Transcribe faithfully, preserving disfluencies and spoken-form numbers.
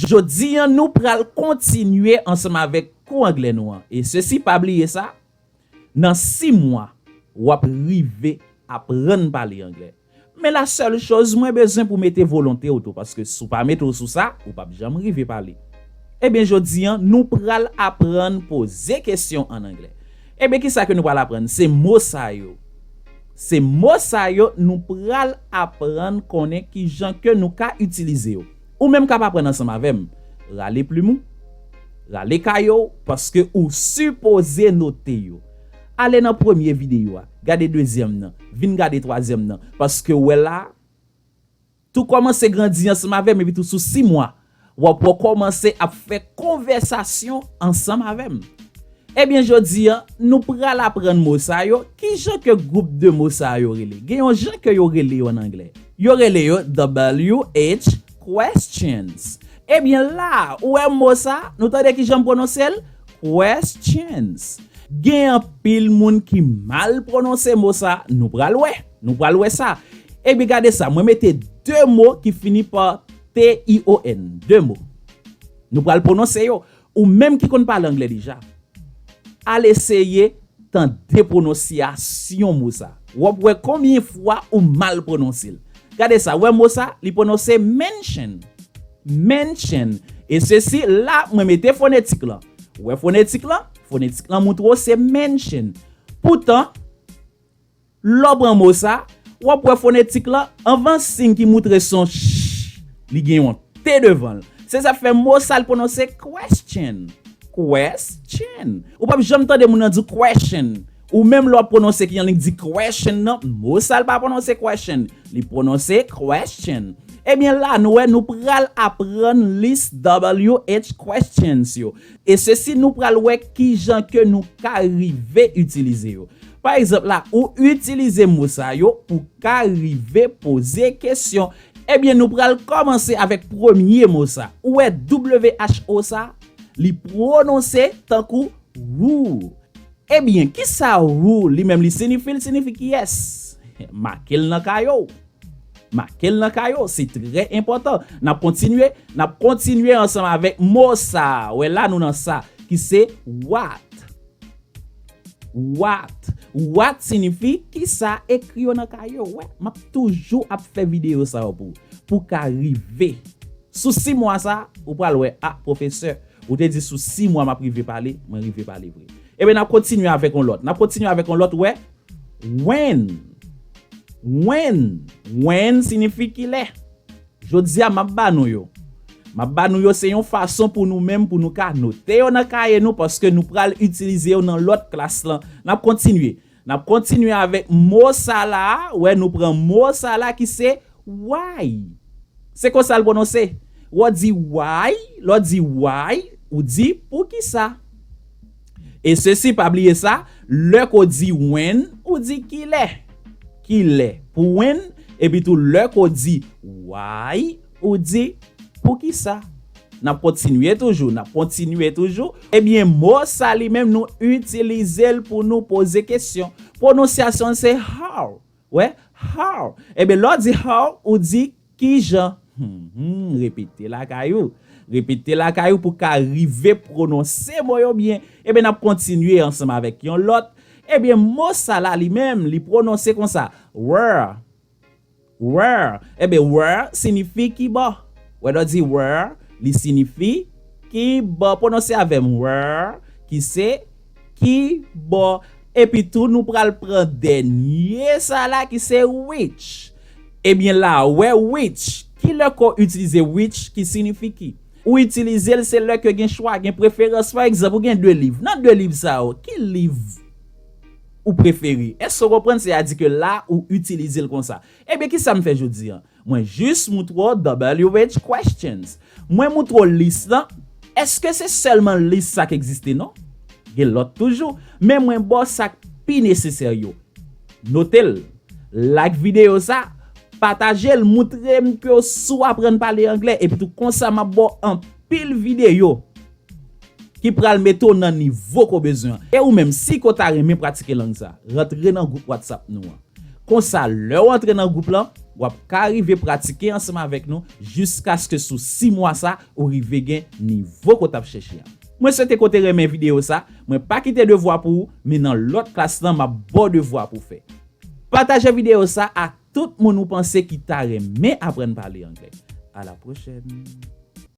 Jodi a, nou pral kontinye ansanm avèk kou anglè nou an. E sesi, pa bliye sa, nan sis mwa, w ap rive aprann pale anglè. Men la sèl choz, mwen bezwen pou mete volonte w tou, paske si w pa mete w sou sa, ou p ap janm rive pale. Ebyen, jodi a, nou pral aprann poze kesyon an anglè. Ebyen, kisa ke nou pral aprann? Se mo sa yo. Se mo sa yo nou pral aprann konnen kijan ke nou ka itilize yo. Ou menm k ap aprann ansanm avè m, rale plim ou, rale kaye w, paske ou sipoze note yo. Ale nan premye videyo a, gade dezyèm nan, vin gade twazyèm nan, paske w wè la, tou kòmanse grandi ansanm avè m, epi tou sou sis mwa, w ap wè w kòmanse ap fè konvèsasyon ansanm avè m. Ebyen, jodi a, nou pral aprann mo sa yo. Kijan ke gwoup de mo sa yo rele? Gen yon jan ke yo rele yo an anglè. Yo rele yo W H questions. Ebyen, la, ou wè mo sa, nou tande kijan m pwononse l? Questions. Gen anpil moun ki mal pwononse mo sa, nou pral wè. Nou pral wè sa. Ebyen, gade sa, mwen mete de mo ki fini pa T I O N. De mo. Nou pral pwononse yo. Ou menm ki konn pale anglè deja, al eseye tande pwononsyasyon mo sa. W ap wè konbyen fwa ou mal pwononse l. Gade sa, wè mo sa, li pwononse mention. Mention. E sesi, la, mwen mete fonetik lan. Wè fonetik lan? Fonetik lan moutre w se mention. Poutan, lè w pran mo sa, w ap wè fonetik lan, anvan siy ki moutre son ch, li gen yon T devan l. Se sa k fè mo sa l pwononse question. Question. Ou p ap janm tande moun nan di question. Ou menm lè w ap pwononse ki jan li di question nan, mo sa l pa pwononse question. Li pwononse question. Ebyen la, nou wè, nou pral aprann lis W H questions yo. E sesi, nou pral wè kijan ke nou ka rive itilize yo. Pa egzanp la, ou itilize mo sa yo pou ka rive poze kesyon. Ebyen, nou pral kòmanse avèk premye mo sa. Ou wè W H O sa, li pwononse tankou who. Ebyen, kisa who li menm li sinifi? Li sinifi kiyès? Make l nan kaye w. Make l nan kaye w, se trè enpòtan. N ap kontinye, n ap kontinye ansanm avèk mo sa. Wè la nou nan sa, ki se what. What. What sinifi kisa? Ekri yo nan kaye w. Wè, m ap toujou ap fè videyo sa yo pou ou. Pou w ka rive. Sou sis mwa sa, ou pral wè, a, pwofesè, ou te di sou sis mwa m ap rive pale, mwen rive pale vre. Ebyen, n ap kontinye avèk yon lòt. N ap kontinye avèk yon lòt, wè, when. When. When sinifi kilè. Jodi a, m ap ba nou yo. M ap ba nou yo, se yon fason pou nou menm, pou nou ka note yo nan kaye nou, paske nou pral itilize yo nan lòt klas lan. N ap kontinye. N ap kontinye avèk mo sa la a. Wè, nou pran mo sa la ki se why. Se konsa l pwononse. Wè w di why, lè w di why, ou di poukisa. E sesi, pa bliye sa, lè ke w di when, ou di kilè. Kilè pou when, epi tou lè ke w di why, ou di poukisa. N ap kontinye toujou, n ap kontinye toujou. Ebyen, mo sa li menm, nou itilize l pou nou poze kesyon. Pwononsyasyon l se how. Wè, how. Ebyen, lè w di how, ou di kijan. Hmm, hmm, repete lakay ou. Repete lakay ou pou w ka rive pwononse mo yo byen. Ebyen, n ap kontinye ansanm avèk yon lòt. Ebyen, mo sa la li menm, li pwononse konsa. Where. Where. Ebyen, where sinifi kibò. Wè, lè w di where, li sinifi kibò. Pwononse avè m, where, ki se kibò. Epi tou, nou pral pran dènye sa la ki se which. Ebyen la, wè which. Kilè ke w itilize which ki sinifi ki? Ou itilize l se lè ke gen chwa, gen preferans. Pa egzanp, ou gen de liv. Nan de liv sa yo, ki liv ou prefere? Èske w konprann? Sètadi ke la, ou itilize l konsa. Ebyen, kisa m fè jodi a? Mwen jis moutre w W H questions. Mwen moutre w lis lan. Èske se sèlman lis sa k egziste? Non. Gen lòt toujou. Men mwen ba w sa k pi nesesè yo. Note l. Like videyo sa. Pataje l. Moutre m ke w sou aprann pale anglè. Epi tou konsa m ap ba w anpil videyo ki pral mete w nan nivo ke w bezwen an. E ou menm, si ke w ta renmen pratike lang sa, rantre nan gwoup WhatsApp nou an. Konsa, lè w antre nan gwoup lan, W ap ka rive pratike ansanm avèk nou jiskaske sou sis mwa sa ou rive gen nivo ke w t ap chèche a. Mwen swete ke w te renmen videyo sa, mwen pa kite devwa pou ou, men nan lòt klas lan m ap ba w devwa pou w fè. Pataje videyo sa ak tout moun ou panse ki ta renmen aprann pale anglè. A la pwochèn.